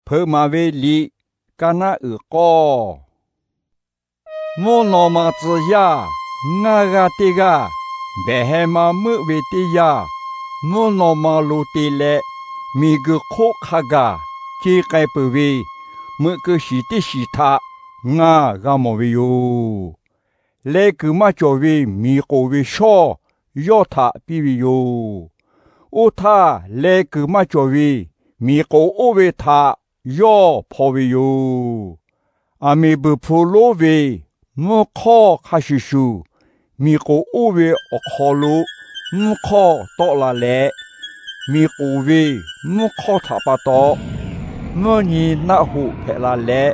Hpeuꞈ maˍ ve liꞈ, kaˇ naˉ uiˍ k'awˇ. Mvuhˇ naw ma tcuh yaˇ ngaˇ g'aˇ teˇ g'aˇ, behˬ heh ma meuˆ ve teˇ yanˇ, mvuhˇ naw ma lo te leh miˬguiˬ hk'oˆ hk'a gaˬ ce k'ai peuˬ ve meuꞈ keu shiˍ teˇ shiˍ htaꞈ ngaˬ g'a mawˬ ve yoˬ. Leh kuiˬ maˇ cawˬ ve miˬ k'oˍ ve shawˇ yawˇ htaꞈ piˇ ve yoˬ. Oˇ htaˇ, leh kuiˬ maˇ cawˬ ve miˬ k'oˍ oˇ ve htaꞈ yawˇ hpaw ve yoˬ. Aˬ miˍ buiˬ hpu lonˉ ve mvuhˇ hk'awˇ hk'a shuˍ shuˍ, miˬ k'oˍ oˇ ve awˬ hk'aw lo mvuhˇ hk'awˇ tawˆ la leh, miˬ k'oˍ ve mvuhˇ hk'awˇ htaꞈ pa taw mvuhˇ nyi naˆ hoꞈ hpehꞈ la leh,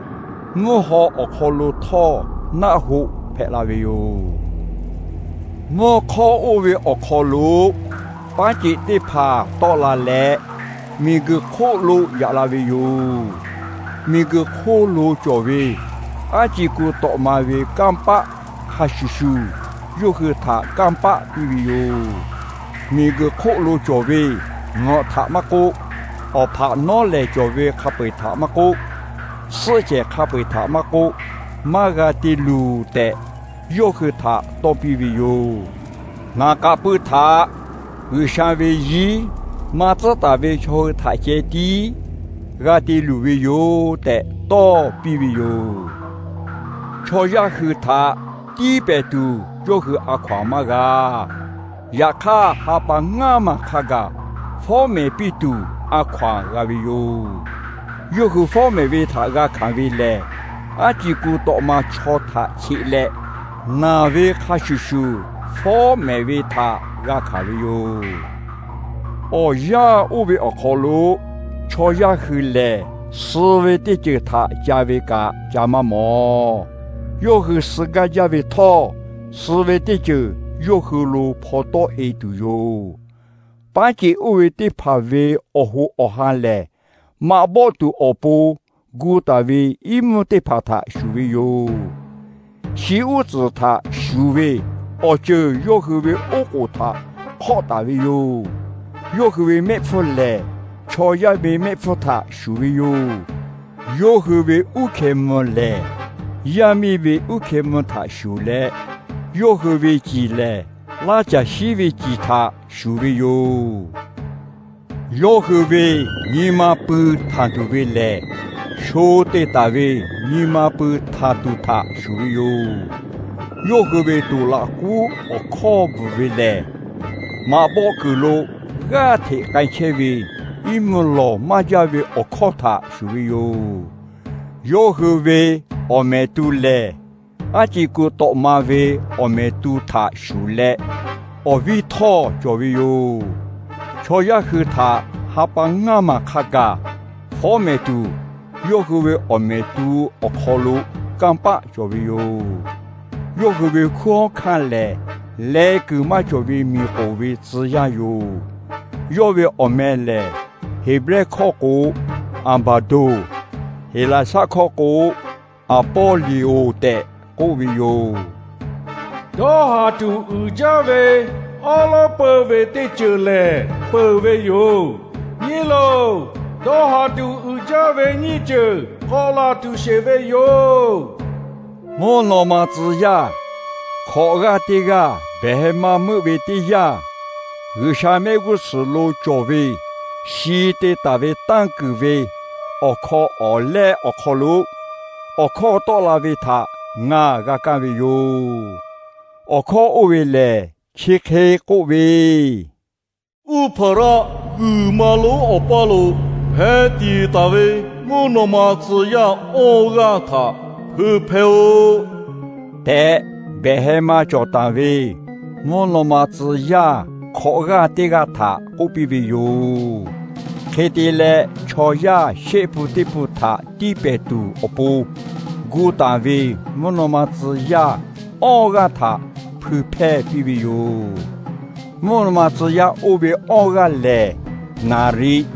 mvuhˇ haw awˬ hk'aw lo htawˇ naˆ hoꞈ hpehꞈ la ve yoˬ. Mvuhˇ hk'awˇ oˇ ve awˬ hk'aw lo paˉ ceꞈ teˇ hpaˍ tawˆ la leh, miˬguiˬ hk'oˆ lo yaꞈ la ve yoˬ. Miˬguiˬ hk'oˆ lo cawˬ ve aˉ ci ku tawꞈ ma ve kanˇ paˆ hk'a shuˍ shuˍ, yawˇ hui htaꞈ kanˇ paˆ piˇ ve yoˬ. Miˬguiˬ hk'oˆ lo cawˬ ve ngeuꞈ htaꞈ maˇ k'oˆ, awˬ hpaꞈ nawˉ lehˬ cawˬ ve hk'a peu-eˬ htaꞈ maˇ k'oˆ, suhˆ cehˬ hk'a peu-eˬ htaꞈ maˇ k'oˆ, maˇ g'a te luˬ tehꞈ, yawˇ hui htaꞈ tawˇ piˇ ve yoˬ. Ngaˬ k'aꞈ pui htaꞈ G'uiˬsha ve yiˉ maˇ tcuhˉ taˍ ve chaw hui htaꞈ ceh tiˉ g'a te luˬ ve yoˬ tehꞈ tawˇ piˇ ve yoˬ. Chaw yaˇ hui htaꞈ tiˉ pehˍ tuˬ yawˇ hui a hkaw-anˬ maˇ g'a. Yaꞈ hk'aˇ, ha pa ngaˇ maˬ hk'a gaˬ fawˉ mehˍ piˇ tuˬ a hkaw-anˬ g'a ve yoˬ. Yawˇ hui fawˉ mehˍ ve htaꞈ g'a hkanˍ ve lehˬ, aˉ ci ku tawꞈ ma chaw htaꞈ cheꞈ leh, naˬ ve hk'a shuˍ shuˍ fawˉ mehˍ ve htaꞈ g'a hkanˍ ve yoˬ. Awˬ yanˇ oˇ ve awˬ hk'aw lo chaw yaˇ hui lehˬ, suh ve teˇ ceuˬ htaꞈ ca ve kaꞈ ca maˇ mawˬ. Yawˇ hui suh gaˇ jaˇ ve htawˇ, suh ve teˇ ceuˬ yawˇ hui lo hpaw tawˆ-e tuˬ yoˬ. Paˉ ceꞈ oˇ ve teˇ hpaˍ ve awˬ hoꞈ awˬ han lehˬ, maꞈ bawˆ tuˬ awˬ pon gu taˍ ve iˉ mvuhˇ teˇ hpaˍ htaꞈ shuˍ ve yoˬ. Chi uˉ tcuhˍ htaꞈ shuˍ ve awˬ ceuˬ yawˇ hui ve oˉ k'oˍ htaꞈ hk'awˆ taˍ ve yoˬ. Yawˇ hui ve mehˆ hpfuhˇ lehˬ, chaw yaˇ ve mehˆ hpfuhˇ htaꞈ shuˍ ve yoˬ. Yawˇ hui ve uˉ hkeh mvuh lehˬ, yaˇ miˇ ve uˉ hkeh mvuh htaꞈ shuˍ leh, yawˇ hui ve ciˬ lehˬ, laˇ caˬ shiˉ ve ciˬ htaꞈ shuˍ ve yoˬ. Yawˇ hui ve nyi ma pui htanˬ tuˬ ve lehˬ, sho te taˍ ve nyi ma pui htanˬ tuˬ htaꞈ shuˍ ve yoˬ. Yawˇ hui ve toˍ laꞈ k'uˉ awˬ hkawˇ bvuhˬ ve lehˬ, maꞈ bawˆ kuiˬ lo g'aˇ hteꞈ k'ai chehˇ ve iˉ mvuhˇ lawˬ maˇ jaˇ ve awˬ hkawˇ htaꞈ shuˍ ve yoˬ. Yawˇ hui ve awˬ mehˍ tu lehˬ, aˉ ci ku tawꞈ ma ve awˬ mehˍ tu htaꞈ shuˍ leh, awˬ viˇ htawˇ cawˬ ve yoˬ. Chaw yaˇ hui htaꞈ ha pa ngaˇ maˬ hk'a gaˬ fawˉ mehˍ tuˬ, yawˇ hui ve awˬ mehˍ tu awˬ hk'aw lo kanˇ paˆ cawˬ ve yoˬ. Yawˇ hui ve hkunˉ hawˉ hkanˇ lehˬ, leh kuiˬ maˇ cawˬ ve miˬ k'oˍ ve tcuh yaˇ yoˬ. Yawˇ ve awˬ meh lehˬ, Heˍbrehˇ hkawˇ k'o, Aˍbaˍdoˍ, Heˍlaˍsaˆ hkawˇ k'o, Aˍpawˇliˍoˍ tehꞈ k'oˆ ve yoˬ. Dawˇ haˍ tuˬ uiˍ jaˇ ve awˉ lawˉ peu ve teˇ ceuˬ lehˬ peuˬ ve yoˬ. Nyi loˬ, dawˇ haˍ tuˬ uiˍ jaˇ ve nyiˇ ceuˬ k'awꞈ laˬ tuˬ sheˍ ve yoˬ. Mvuhˇ naw ma tcuh yaˇ hk'awꞈ g'aˇ teˇ g'aˇ behˬ heh ma meuˆ ve teˇ yanˇ, G'uiˬsha mehˆ g'uˇ suhˍ lo cawˬ ve shi te taˍ ve tanˇ kuiˬ ve awˬ hkaw awˬ lehˇ awˬ hk'aw lo awˬ hkawˇ tawˆ la ve htaꞈ ngaˬ g'a kaˇ ve yoˬ. Awˬ hkawˇ oˇ ve lehˬ, chi hk'e k'oˆ ve, Uˉ hpaˍraˆ g'uiˬ ma lonˉ awˬ paˇ lo hpeh tiˍ taˍ ve mvuhˇ naw ma tcuh yaˇ awˇ g'aˇ htaꞈ hpui hpehˇ-oˆ tehꞈ, behˬ heh ma cawˬ taˍ ve mvuhˇ naw ma tcuh yaˇ hk'awꞈ g'aˇ teˇ g'aˇ htaꞈ k'oˆ piˇ ve yoˬ. Hk'e te leh, chaw yaˇ shehˆ pun teˇ pun htaꞈ tiˇ pehˍ tuˬ awˬ pon gu taˍ ve mvuhˇ naw ma tcuh yaˇ awˇ g'aˇ htaꞈ hpui hpehˇ piˇ ve yoˬ. Mvuhˇ naw ma tcuh yaˇ oˇ ve awˇ g'aˇ lehˬ, naˍ riˍ,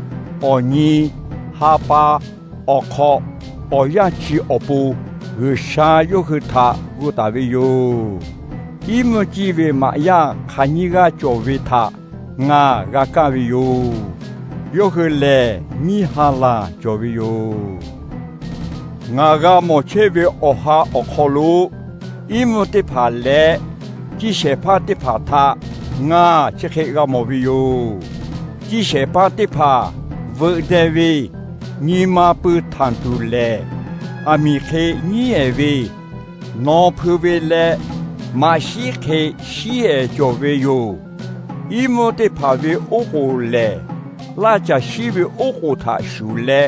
awˬ nyi, ha pa, awˬ hk'aw, awˬ yanˇ chi awˬ pon G'uiˬsha yawˇ hui htaꞈ gu taˍ ve yoˬ. Iˉ mvuhˇ ciˇ ve maꞈ yaˇ hk'aˬ nyiˇ g'aˇ cawˬ ve htaꞈ ngaˬ g'a kaˇ ve yoˬ. yawˇ hui lehˬ nyiˇ ha laˬ cawˬ ve yoˬ. Ngaˬ g'a mawˬ chehˇ ve awˬ ha awˬ hk'aw lo iˉ mvuhˇ teˇ hpaˍ leh ciˇ shehˍ hpaˇ teˇ hpaˍ htaꞈ ngaˬ chi hk'e g'a mawˬ ve yoˬ. Ciˇ shehˍ hpaˇ teˇ hpaˍ veuꞈ deh ve nyi ma pui htanˬ tuˬ lehˬ, aˬ miˍ hk'e nyiˉ ehˍ ve, nawˬ hpui ve leh maꞈ shiˉ hk'e shiˉ ehˍ cawˬ ve yoˬ. Iˉ mvuhˇ teˇ hpaˍ ve oˉ k'oˍ lehˬ, laˇ caˬ shiˉ ve oˉ k'oˍ htaꞈ shuˍ leh,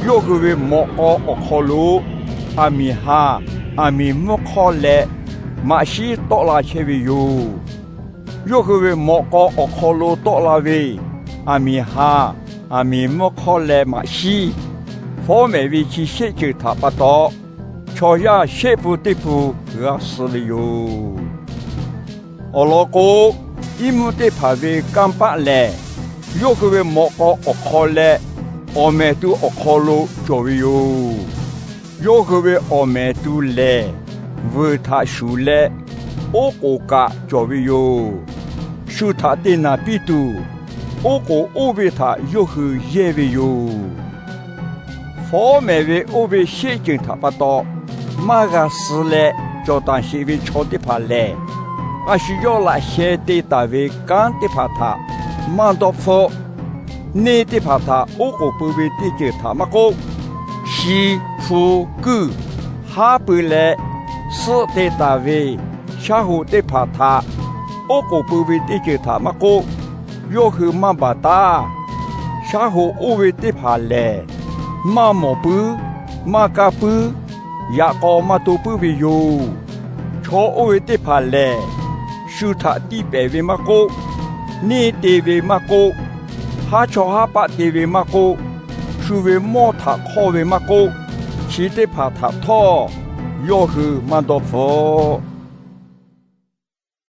yawˇ hui ve mawꞈ k'aw awˬ hk'aw lo aˬ miˍ ha, aˬ miˍ mvuhˇ hk'awˇ leh maꞈ shiˉ tawˆ la chehˇ ve yoˬ. Yawˇ hui ve mawꞈ k'aw awˬ hk'aw lo tawˆ la ve aˬ miˍ ha, aˬ miˍ mvuhˇ hk'awˇ leh maꞈ shiˉ, fawˉ mehˍ ve chi shehˆ ceuˬ htaꞈ pa taw, chaw yaˇ shehˆ pun teˇ pun g'a suh ve yoˬ. Awˬ lawn k'o, iˉ mvuhˇ teˇ hpaˍ ve kanˇ paˆ lehˬ, yawˇ hui ve mawꞈ k'aw awˬ hk'aw leh awˬ mehˍ tu awˬ hk'aw lo cawˬ ve yoˬ. Yawˇ hui ve awˬ mehˍ tu lehˬ, vuiˬ htaꞈ shuˍ leh oˉ k'oˍ kaꞈ cawˬ ve yoˬ. Shu htaꞈ te naˍ piˇ tuˬ, oˉ k'oˍ oˇ ve htaꞈ yawˇ hui yehˇ ve yoˬ. Fawˉ mehˍ ve oˇ ve shehˆ ceuˬ htaꞈ pa taw maˇ g'a suh leh cawˬ taˍ sheˍ ve chaw teˇ hpaˍ lehˬ, a shu yawˇ laꞈ sheh te taˍ ve kanˉ teˇ hpaˍ htaꞈ maˇ dawˇ hpfuhˆ. Neˇ teˇ hpaˍ htaꞈ oˉ k'oˍ pui ve teˇ ceuˬ htaꞈ maˇ k'oˆ, shi, hpu, kuiˇ, haˉ pui leh suhˆ te taˍ ve shaˉ hoꞈ teˇ hpaˍ htaꞈ oˉ k'oˍ pui ve teˇ ceuˬ htaꞈ maˇ k'oˆ, yawˇ hui maˇ baˬ taˉ. Shaˉ hoꞈ oˇ ve teˇ hpaˍ lehˬ, maˇ mawˬ puiˉ, maˇ kaˇ puiˉ, yaꞈ k'aw maˇ to puiˉ ve yoˬ. Chaw oˇ ve teˇ hpaˍ lehˬ, shu htaꞈ tiˇ pehˍ ve maˇ k'oˆ, neˇ te ve maˇ k'oˆ, haˉ chawˇ haˉ paˆ te ve maˇ k'oˆ, shu ve mawˇ htaꞈ hk'awˇ ve maˇ k'oˆ, chi teˇ hpaˍ htaꞈ htawˇ yawˇ hui maˇ dawˇ hpfuhˆ.